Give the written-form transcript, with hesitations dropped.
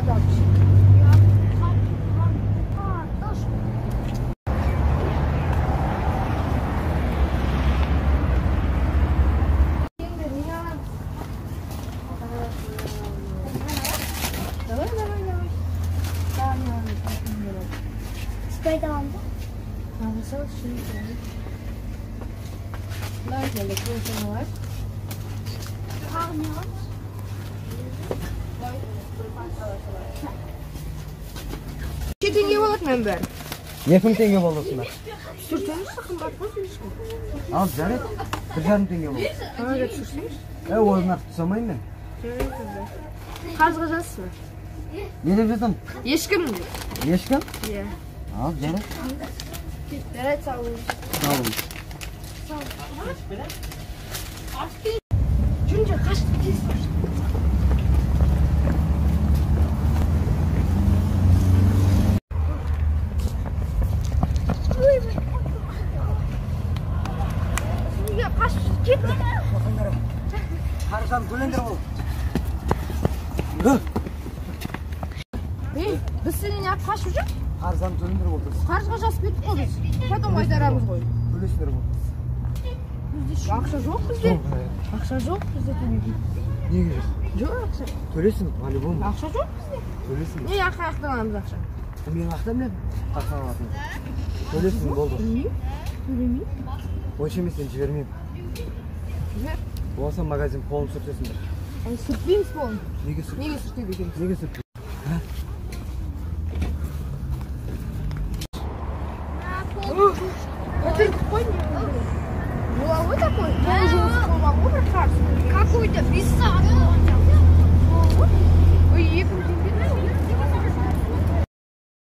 Зат алып ішейік. Енді не аламыз? Давай, давай, давай. Тағы не аламыз? Спрайт аламыз ба? Алса, ішейік. Давай, келдік, осыны алайық. Тағы не аламыз? Неше теңге болады мынаның бәрі? 2000 теңге болды осында. Түсірсеңізші, қымбат қой слишком. Ал, жарайды. 1,5 теңге болды. Ана жерде түсірсеңізші. Оны нарық түсе алмаймын мен. Жарайды онда. Қарызға жазасыз ба? Не деп жазамын? Ешкім деп. Ешкім? Иә. Ал, жарайды. Жарайды, сау болыңыз. Сау болыңыз. Жүріңдер, қаштық тез. Неге қашып кеттік? Қарыздан төлеңдер ол. Ей, біз сенен неғып қашып жүрміз? Қарыздан төлеңдер болды. Қарызға жазып кеттік қой біз. Потом қайтарамыз ғой. Төлесіңдер болды. Ақша жоқ бізде. Ақша жоқ бізде төлейтін. Неге жоқ? Жоқ ақша. Төлесің, по-любому. Ақша жоқ бізде. Төлесің. Не қаяқтан аламыз ақша? Мен қаяқтан білемін? Қаяқтан алатынын. Төлесің болды. Білмеймін. Төлемеймін. Онша емес, сені жібермеймін. Жібер. Болса магазин полын сүртесіңдер. Сүртпейміз полын. Неге сүрт? Неге сүртеді екенбіз? Неге сүртпейсің?